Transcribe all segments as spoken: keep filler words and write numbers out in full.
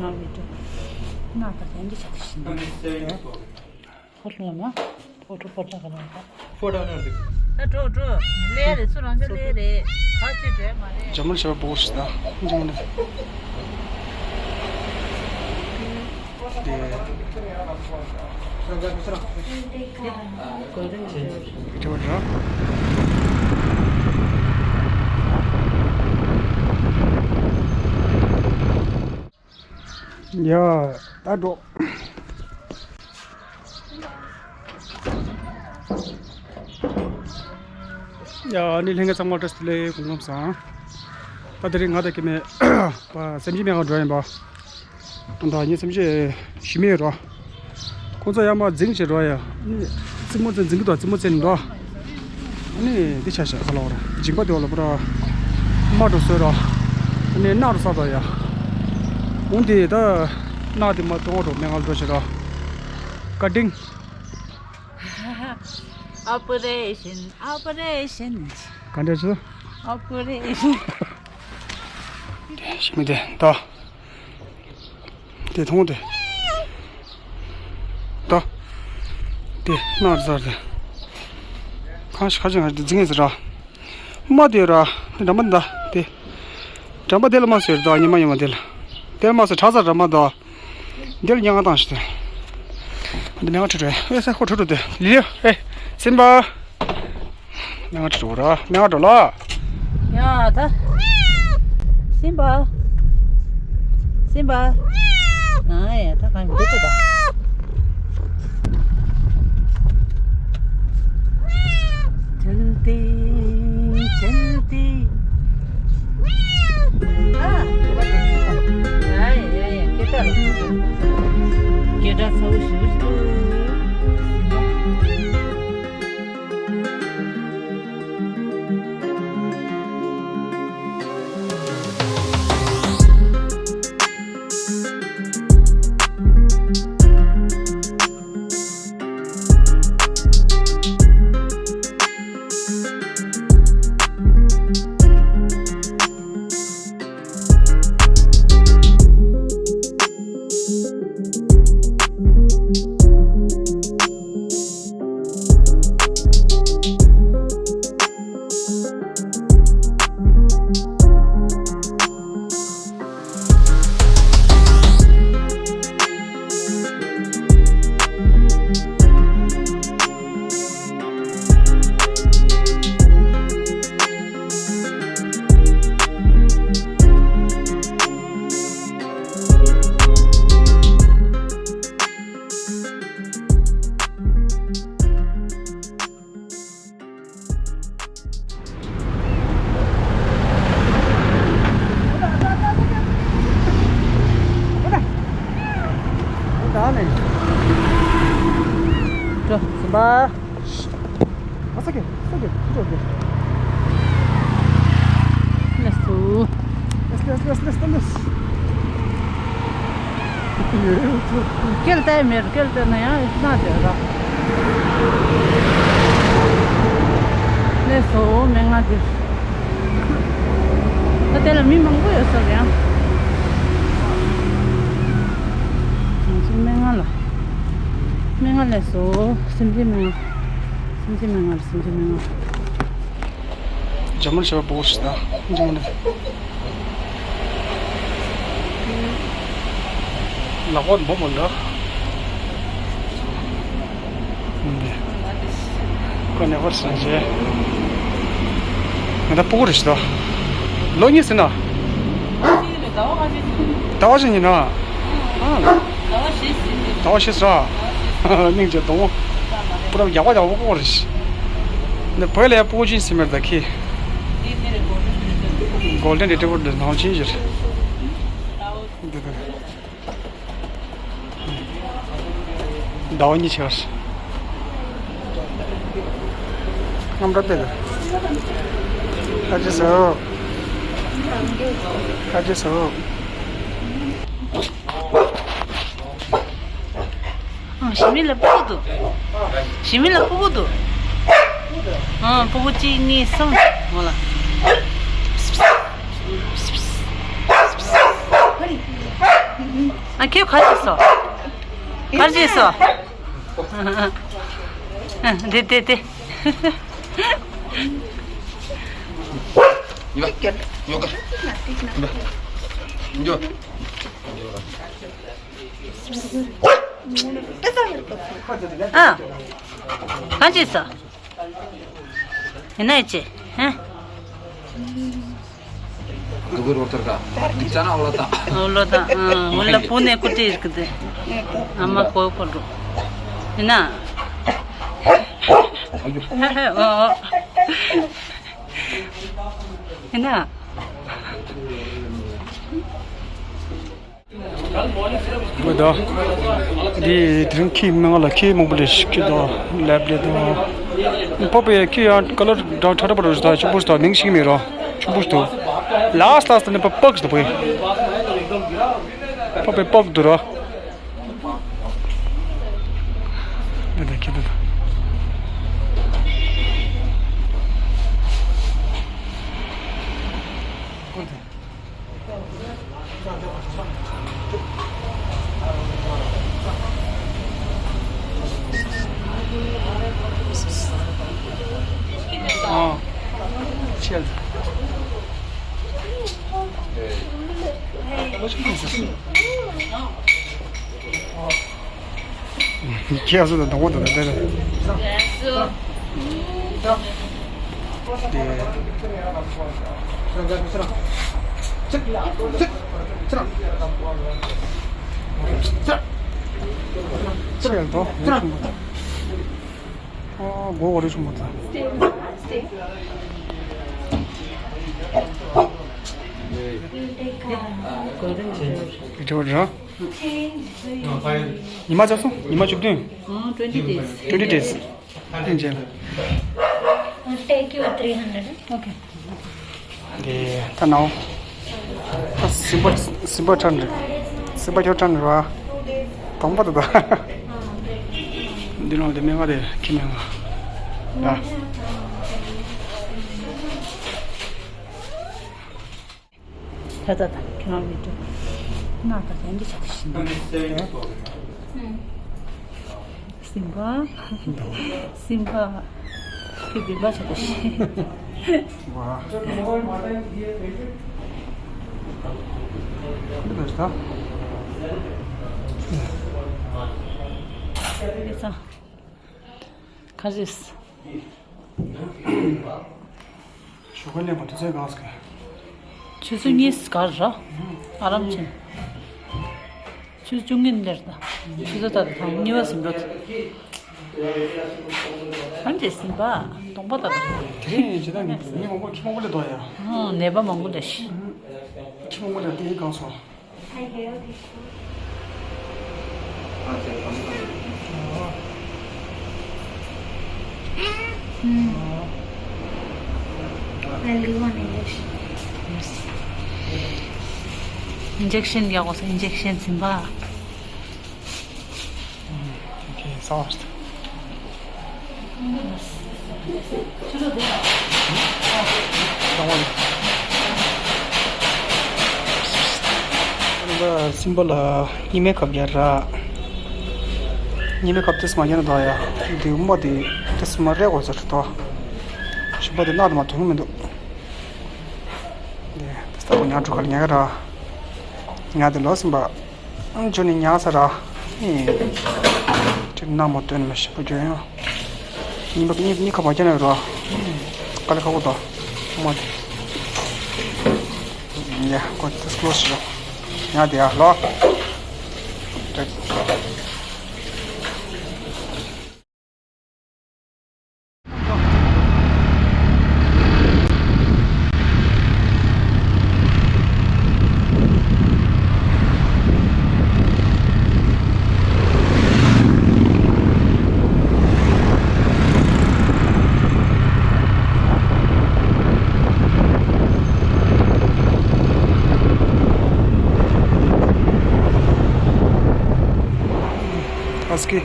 ང་མི་འགྲོ། ང་ད་ལན་འདི་ཆགས་ཤིང་འདུག་ཧོ་ལ་མ། ཧོ་ཁྲོ་པོ་ཏྲ་ག་ལ་ད། ཧོ་ད་ནར་འདུག་ད་འགྲོ་འགྲོ། ལས་རེད། ཚུར་རང་ཅག་ལས་རེད། ག་ཅི་འདྲ་མ་རེད། ཇ་མར་ཤ་བ་བོ་ཤི་ད། ཇ་མར་ནི། དེ། ཇ་མར་ཤ་བ། ཡ། ད་འགྲོ། ཡ། ཨ་ནི་ལྷན་རྒྱས་ཚང་མ་བཀྲ་ཤིས་བདེ་ལེགས། སྐུ་ཁམས་བཟང་། ད་དེ་རིང་ང་དང་སྐྱེ་དམན་པ་སེམས་ཅན་སྨན་ཁང་འགྲོ་ཡིན་པ། ད་ངའི་སེམས་ཅན་ཞི་མི་ཡོད་རོ། ཁོང་ཚོ་ཡར་མར་འཛིང་བྱེད་རོ་ཡ། རྩེད་མོ་རྩེ་འཛིང་གི་འདུག་རྩེད་མོ་རྩེ་ནི་འདུག་ཨ་ནི་འདི་ཆ་བཞག་ས་ལ་བར་འཇིགས་པ་དེ་བ་ལ་པུ་ར། དམར་འགྲོ་སོས་ར། ཨ་ནི་ནག་འགྲོ་ས་དོ་ཡ། འོང་དེ་ད་ནག་དེ་མ་གཏོང་འགྲོ་མེ་ངལ་འགྲོ་བྱེད་ར། ཀ་ཏིང་། ཨོ་པ་རེ་ཤན། ཨོ་པ་རེ་ཤན། ག་འདྲ་བྱེད། ཨོ་པ་རེ་ཤན། དེ་ཤི་མི་དེ་ད། དེ་མཐོང་དེ། ད། དེ་ནར་ཟར་དེ། ཁང་ཞིག་ཁ་ཅིག་ང་འཛིང་ངེས་ཟེར་ར། མ་དེ་ར། དེ་འགྲམ་པ་འདའ་དེ། འགྲམ་པ་དེ་ལ་མ་ཟེར་ད་ཉི་མ་ཉི་མ་དེ་ལ། དེ་ལ་མ་ཟེར་ཁྲག་ཟ་འགྲམ་པ་འདའ། དེ་ལ་ཉང་ང་བཏང་ཞིག་དེ། འདི་མེ་ང་ཁྲིད་རེད། ཨེ་ས་ཁོ་ཁྲིད་རོ་དེ། ལི་ཨེ་སེམས་པ། མེ་ང་ཁྲིད་རོ་ར། མེ་ང་འགྲོ་ལ། ཡ་ད། སེམས་པ། སེམས་པ། ཨ་ཡ་ད་གང་འདི་ད། ཆལ་ཏེ། ཆལ་ཏེ། ཨ། ཨ་ཡ་ཡ་སྐད་གྲགས་ལ། སྐད་གྲགས་ཚ་བོ་ཞིག་འདུག་ལགས་སོ། ལགས་སོ། ལགས་སོ། ལགས་སོ། ལགས་སོ། ལགས་སོ། ལགས་སོ། སྐེད་བལྟས་མེད། སྐེད་བལྟས་ན་ཡང་ཨེ་ཤི་ན་དེ་ར། ལགས་སོ། མེ་ང་འདིར། ད་དེ་ལ་མི་མང་པོ་ཡོད་ས་རེད་ཡང་། ང་ཚོ་མེ་ང་ལ། མེ་ང་ལགས་སོ། སེམས་ཅན་མེ་ང་། སེམས་ཅན་མེ་ང་ལ། སེམས་ཅན་མེ་ང་། ཇ་མར་ཤ་བ་བོ་ཤི་ད། ཇ་མར་ནི། ལག་པ་འབོ་མོ་འདྲ། འདི། ཁོ་ནས་ཧོར་སང་ཞེ། ང་ད་སྤུ་གུ་རེད་ཤི་ད། ལོ་གཉིས་ཟིན་ན། ཟླ་བ་ཞིག་ཡིན་ན། ཟླ་བ་ཞིག་ཟིན་ནས། སྙིང་རྗེ་དང་། པུ་རབ་རྒྱག་པ་རྒྱག་པ་ཀོ་རེ་ཤི། འདི་བོད་ལ་ཡ་སྤུ་གུ་ཅིག་སི་མེར་ད་ཁི། Golden Retriever འདི་ནང་ཆེན་ཞིག་རེད། འདི་ད། ཟླ་བ་གཉིས་ཆགས། རྔམ་འདྲ་དེ་ལ། ཁ་ཅིག་སོ། ཁ་ཅིག་སོ། ཨང་། ཞི་མི་ལ་སྤུ་གུ་འདུག་ཞི་མི་ལ་སྤུ་གུ་འདུག་ཨང་། སྤུ་གུ་གཅིག་གཉིས་གསུམ། འོ་ལ། ཧ་རི། ཨ་ཁྱོད་ག་རེ་བྱས་སོང་། ག་རེ་བྱས་སོང་། ཨ་དེ་དེ་དེ། ཡོ་ཡོ་ཡོ། ཨ། ག་རེ་བྱས་སོང་། ཡིན་ན་ཡིན་ཅི། ཧ། ཟླ་དགུ་རོ་ཐར་ག་ཅ་ན་འོ་ལོ་དང་། འོ་ལོ་དང་། ཨ། འོ་ལོ་བུ་ནས་ཀུ་ཏི་ཡིར་གི་དེ། ཨ་མ་ཀོ་ཀོ་འགྲོ། ཡིན་ན། ཨོ། ཡིན་ན། ཝེ་ད། འདི་དེ་རིང་ཁྱི་མི་ང་ལ་ཁྱི་མང་པོ་ལས་ཤིག་ཁྱི་དང་ལེབ་ལེ་དང་། ཕོ་པའི་ཁྱི་ཡང་ཀ་ལར་འདྲ་ཁྲ་ཁྲ་པ་རུ་ད་ཆུ་བུར་ད་མིང་ཤིག་མེད་རོ། ཆུ་བུར་ད། ལཱས་ལཱས་ནི་པ་པག་ད་པོ། ཕོ་པའི་པག་ད་རོ། འདི་ད་ཁྱི་ད། ཨ། ཆེལ། ཁྱེད་སུ་དང་དང་པོ་དང་དང་དང་། ཆེལ་དོ། ཨ། མགོ་བོ་རེ་ཆུང་མོ་དང་། ཡིག་ཆ་བ་ར། ཉི་མ་ཚར་སོང་། ཉི་མ་བཅུ་བདུན། ཨ། twenty days. Twenty days. ཨ་ཅེ། I'll take you three hundred. Okay. དེ་ད་ནའོ། ད་སིམ་པ་སིམ་པ་ཁྲ་འདྲ། སིམ་པ་ཁྱོད་ཁྲ་འདྲ་བ། དང་པོ་དེ་ད། འདི་ནང་དེ་སྨན་ཁང་དེ་ཁྱི་སྨན་ཁང་། ད། ད་ད་ད་ཁྱེད་རང་མི་འགྲོ། ན་ད་ལན་འདི་ཆ་ད་ཤི་འདུག་སིམ་པ། སིམ་པ། ཁྱོད་བིམ་པ་ཆ་ད་ཤི། ཝ། འདི་བས་ད། ཡེ་ཚང་། ག་རེ་རེད། ཞོགས་ཀ་སླེབས་པ་དུས་ཚོད་ག་ཚོད་ག་ཆུ་ཚོད་གཉིས་ག་ར། ཨ་རམ་ཆེན། ཆུ་ཚོད་བཅུ་གཉིས་སླེབས་ད། ཆུ་ཚོད་ད་ད་ཐང་གཉིས་པ་ཟིན་འགྲོ། ཨ་མ་ཅེ་སིམ་པ། གདོང་པ་ད་ད། དེ་རིང་ཇི་ལྟར་མི་མི་མང་པོ་ཁྱི་མང་པོ་སླེབས་འདུག་ཡ། ཨང་། ནད་པ་མང་པོ་སླེབས་ཤག་ཁྱི་མང་པོ་སླེབས་དེ་གང་སོང་། I have this one. Hmm. I'll give one injection. Yes. Injection ཡག་པོ་ཟ། Injection སིམ་པ། Okay, soft. སིམ་པ་ལ་གཉིས་མའི་ཁབ་རྒྱག་ར། གཉིས་མའི་ཁབ་དེ་སུ་མ་རྒྱག་ན་ད་ཡ། དེ་མོ་དེ་དེ་སུ་མ་རེད་གོ་ཟེར་ཏོ། ཞིམ་པ་དེ་ནག་དེ་མ་དོན་གི་མི་འདུག་དེ་དེ་ལྟ་བུ་ཉག་ཕྲུག་ཁ་ལ་ཉག་ག་ར། ཉག་དེ་ལོ་སིམ་པ། ཨང་། ཅོ་ནི་ཉག་ས་ར། ཨེ། ཅིག་ནག་མོ་སྟོན་མི་ཞིབ་པོ་བརྗོད་ཡང་། གཉིས་པ་གཉིས་གཉིས་ཁ་མ་བརྒྱབ་ན་རོ། དཀའ་ལས་ཁག་པོ་དང་། མ་དེ། ཡ་ཁོ་ཚོ་ཀློ་ཞིག་རོ། ཉག་དེ་ཡ་ལོ། Husky.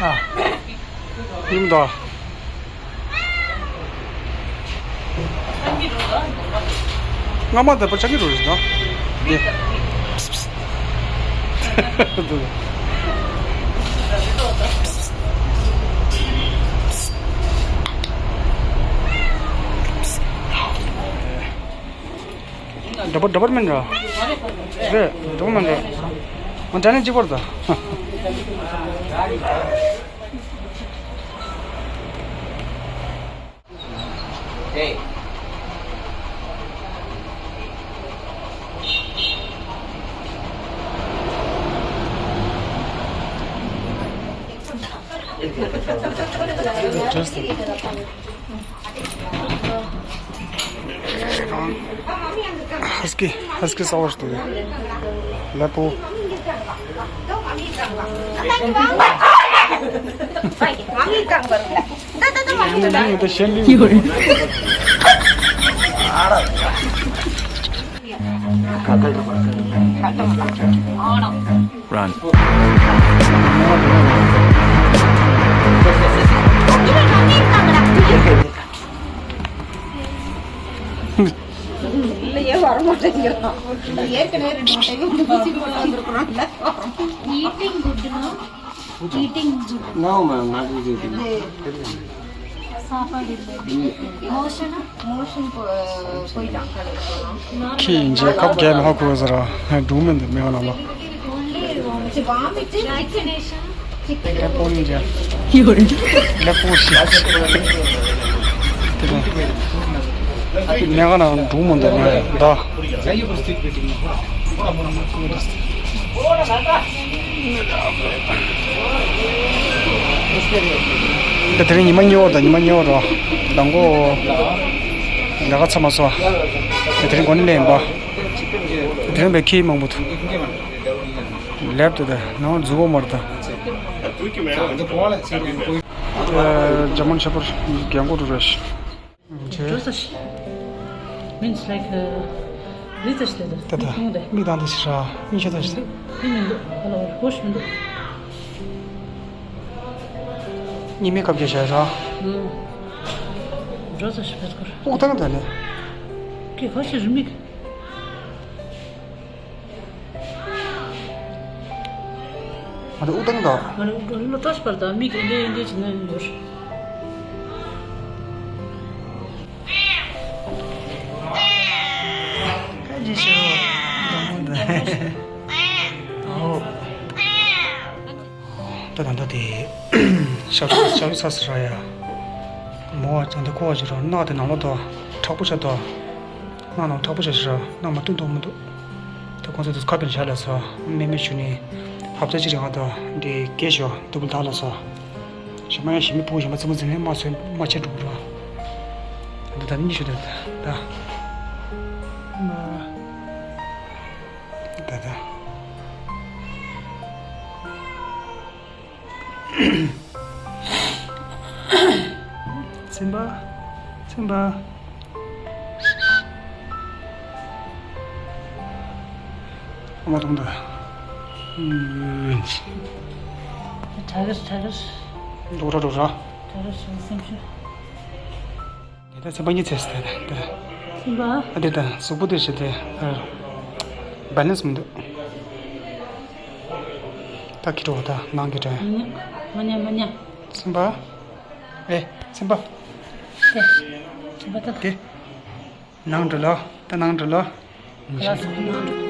ཨ། ཡིན་ད། རྔ་མ་དེ་པར་ཆགས་ཀྱི་རེད་ད། ཡེ། འདྲ་པོ་འདྲ་པོ་མིན་འདྲ། རེད། འདྲ་པོ་མིན་འདྲ། ང་འདྲ་ནས་གཅིག་པར་ད། Husky, husky གསར་པ་ཞིག་འདུག་ལེ་པོ། Run. Eating good, no? Eating good. No, ma'am, not eating. சாப்பாடு இல்லை. மோஷனா? மோஷன் போ- போயிட்டான். ཁྱི་ཡིན་ཅེས་ཁབ་རྒྱལ་མ་ཧ་གོ་ཟེར་ར་འགྲུག་མི་འདུག་མེ་ཧོ་ནང་ལོ། ལེ་པོ་ཡིན་ཅེས། ལེ་པོ་ཞིག་དེ་ནས་མེ་ཧོ་ནང་འགྲུག་མི་འདུག་མེ་ད། དེ་རིང་ཉི་མ་གཉིས་པ་དང་ཉི་མ་གཉིས་པ་རོ། ལམ་གོ་ལས་ཀ་ཚར་མ་སོང་། དེ་རིང་གོ་ནི་ལེན་པ། དེ་རིང་བའི་ཁྱི་མང་པོ་འདུག་ལེབ་དེ་དེ་ནང་འཛུལ་བོ་མར་དང་། ཇ་མོན་ཆེ་པོར་རྒན་གོ་རུ་རེ་ཞིག་འགྲོ་ས་ཞིག Means like, རི་ཙ་ཞིག་དེ་དེ་དེ་མིག་ལྟ་འདི་ཞིག་ར་མིག་ཤ་ད་ཞིག་མི་མི་འདུག་ཧ་ལ་ཧོ་ཤི་མི་འདུག་གཉིས་མེད་ཁབ་རྒྱ་བྱས་ར། འགྲོ་ས་ཞིག་བེད་ཁོར། དབུགས་བཏང་ད་ནི། ཀི་ཧོ་ཤི་རི་མིག་ང་ཚོ་དབུགས་བཏང་དང་། ང་ཚོ་དབུགས་བཏང་ལོ་ཏོག་ཙམ་པར་དང་མིག་འདྲེ་འདྲེ་བྱེད་ན་ཡོད། ཁ་ཅིག་ཤོད། འདྲ་མོ་འདི། ཨོ། ད་ད་ད་དེ། ཤ་ཤ་ས་ས་ར་ཡ། མོ་བ་ཅང་དེ་ཁོ་བ་ཅི་ར་ནག་དེ་ནང་ལོ་དོ། དྲག་པོ་ཆ་དོ། ནང་ནང་དྲག་པོ་བྱ་ཞིག་ར་ནང་མ་བཏུན་ཐུབ་མི་འདུག་ད་ཁོང་ཚོ་དུ་ཁ་པན་བྱ་ལ་སོ། མེ་མེ་ཞུ་ནི། ཧབ་ཏ་ཅི་རིང་ང་དོ། འདི་སྐད་ཤོ་དུ་བུ་ད་ལ་སོ། ཞི་མ་ཡ་ཞི་མི་བུ་ཞི་མ་ཙི་མོ་ཙི་མེ་མ་སོན་མ་ཆེ་འགྲུབ་ར། ད་ད་གཉིས་ཤོ་ད་ད། ད་ད། ཚིམ་པ། ཚིམ་པ། ཨ་མ་དུང་ད། ཨུམ། ཁྲ་གིར་ཁྲ་གིར། འགྲོ་ར་འགྲོ་ར། ཁྲ་གིར་སེམས་ཤུགས། དེ་ལྟར་ཚན་པ་གཉིས་ཚེས་དེ་དེ། ཚན་པ། ཨ་དེ་དང་གཟུགས་པོ་དེ་བྱེད་དེ། བེ་ལེན་སི་མི་འདུག་ད་ཁྱི་འགྲོ་བ་ད་ནང་གི་དྲན། མ་ཉན་མ་ཉན་མ་ཉན། ཚན་པ། ཨེ་ཚན་པ། དེ། ཚན་པ་ད། དེ། ནང་འགྲོ་ལོ། ད་ནང་འགྲོ་ལོ། ཁ་ལག་ཟ་ནང་འགྲོ།